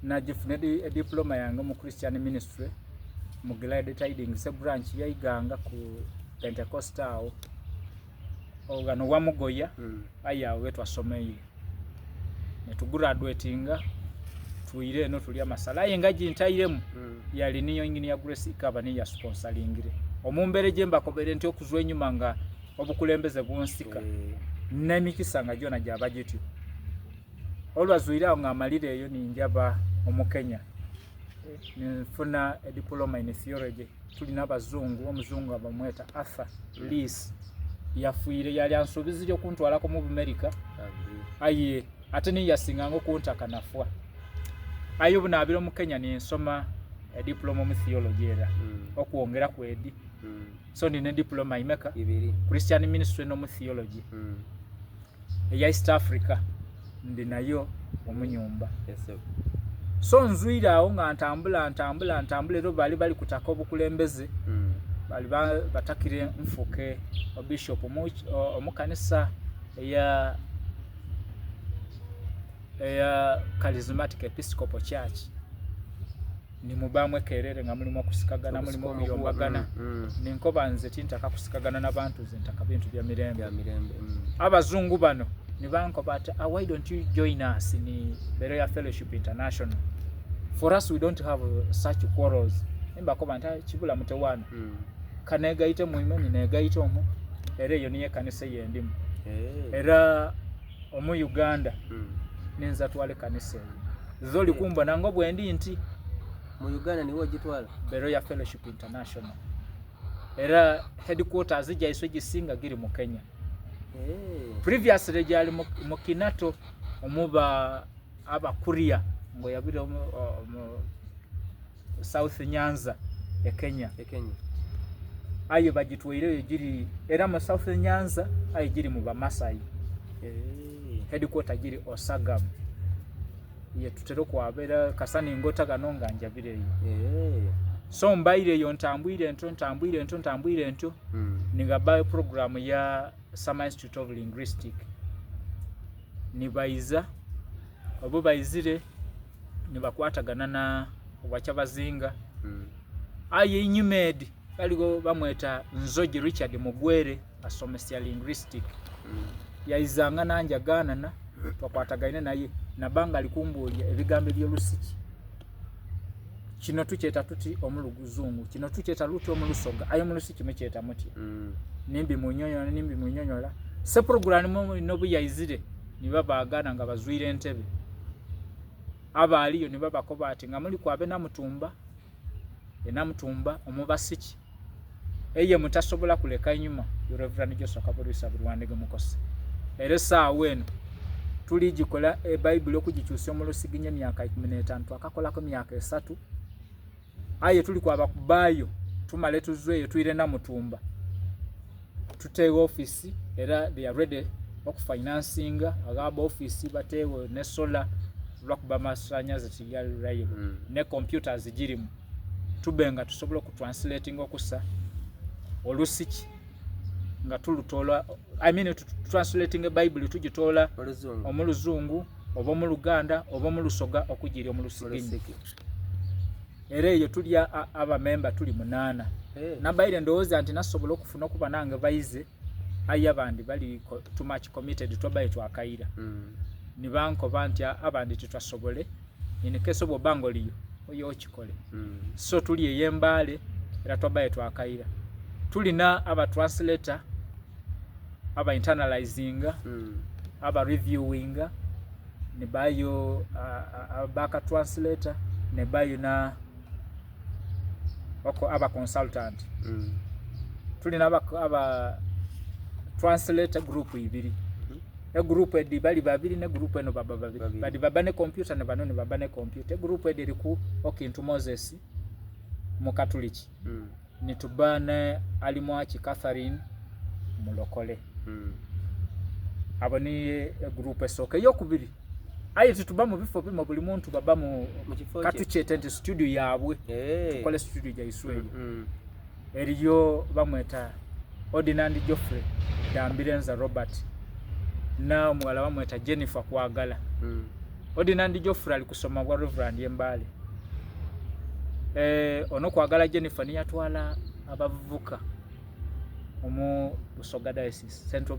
Nagifuna ediploma yange mu Christian Ministry mu Glad Tidings branch ya Iganga ku Pentecost awo ghano Wamugoya mm. aye awo wetwasomeire netugraduatinga twire eno tulya masala aye nga gintairemu mm. yali niyo engineer Grace Ikaba niyo yasponsoringire omumbere gye mbakobere nti okuzwa enyuma nga obukulembeze bunsika mm. n'emikisa nga gyona gyaba gityo Olwazwire awo nga amalire eyo ninjaba omukenya ninfuna a diploma in theology tuli n'abazungu omuzungu nga bamweta Arthur Lees yafiire yali ansuubizire okuntwalako mu Bumerika aye ate niye yasinganga okuntaka nafwa aye obunaabire omu Kenya ninsoma a diploma mu theology era mm. okwongera kwedi mm. so ndina diploma imeka Christian ministry nomu theology mm. eya East Africa ndi nayo omunyumba so nzwire awo nga ntambula ntambula ntambula era bali bali kutaka obukulembeze mm. bali batakire nfuke obishop omukanisa eya eya Charismatic Episcopal Church nimubaamu ekerere nga mulimu okusikagana mulimu okuyombagana mm, mm. ninkoba nze tintaka kusikagana nabantu nze ntaka bintu bya mirembe mm. abazungu bano nibankoba ati ah, why don't you join us in Beroya Fellowship International for us we don't have such quarrels nimbakoba nti ah, kibula mutewaana mm. kanegaite mwime ninegaite omwo era eyo niyo ekanisa eyendimu hey. Eh. era omu Uganda mm. ninza twala ekanisa eyo zo oli kumbona nga bwendi nti mu Uganda niwe ogitwala Beroya Fellowship International era headquarters gyaiswe gisinga giri mu Kenya hey. Eh. Previously gyali mu Kinato omuba abakuria ngo yabire omu, omu South Nyanza e Kenya. E Kenya. Aye bagitwaireyo giri era mu South Nyanza aye giri mu Bamasai. Hey. Eh. Headquarter giri Osagam. Ye tutera okwabera kasani ngota gano nga njabireyo. Hey. Eh. So mbaire yo ntambwire nto ntambwire nto ntambwire nto mm. ningabayo program ya Summer Institute of Linguistic nibaiza obo baizire nibakwatagana na obwakyabazinga mm. aye enyuma edi baligho bamweta Nzogi Richard Mugwere asomesya linguistic mm. yaizanga nanjaganana twakwatagaine naye nabanga ali kumbuulya ebigambo ebyolusiki kino tukyeta tuti omuluzungu kino tukyeta luti omulusoga aye omulusiki mukyeta mutya mm. nimbi munyonyola nimbi munyonyola se program nobuyaizire nibabagana nga bazwire entebe abaaliyo nibabakoba ati nga muli kwabe Namutumba e Namutumba omubasiki eye mutasobola kuleka inyuma Reverend Joshua Kabalisa Bulwandege Mukose era esaawa eno tuligikola ebaibuli okugikyusa omulusiginya emyaka 15 twakakolako emyaka esatu aye tuli kwaba kubaayo tumale tuzweyo twire Namutumba tuteewo office era they are ready okufinansinga agaba office bateewo ne solar lwakuba amasanyaze tigali reliable mm. ne computers girimu tube nga tusobola okutranslating okusa olusiki nga tulutoola I mean translating ebaibuli tugitoola omuluzungu oba omuluganda oba omulusoga okugira omulusiginyi era eyo tuli abamemba tuli munaana hey. Eh. Nabaire ndowooza nti nasobola okufuna okuba nange baize aye abandi bali too much committed twabaye twakaira mm. nibankoba nti abandi titwasobole in case obwoba nga oliyo oyo okikole mm. so tuli eyembaale era twabaye twakaira tulina aba translator aba internalizinga mm. aba reviewinga nebayo baka translator nebayo na oko aba consultant mm. tulina aba, aba translator group ibiri mm -hmm. e group edi bali babiri ne group eno baba babiri Babiri. badi baba ne computer ne bano ne baba ne computer e group edi eriku Okintu Moses mukatuliki Mm. nituba ne Alimwaki Catherine mulokole Mm. abo ni egroup esooka eyokubiri aye tituba mu bifo bimo buli muntu baba mu Mu kifo kye. katukyete nti studio yaabwe Eh. tukole studio gyaiswe eyo Mm. eriyo bamweta Ordinand Geoffrey Dambirenza Robert na omuwala bamweta Jennifer Kwagala Mm. Ordinand Geoffrey ali kusoma bwa Reverend e Mbale. Ono Kwagala Jennifer niyatwala abavubuka omu Busoga Diocese, Central.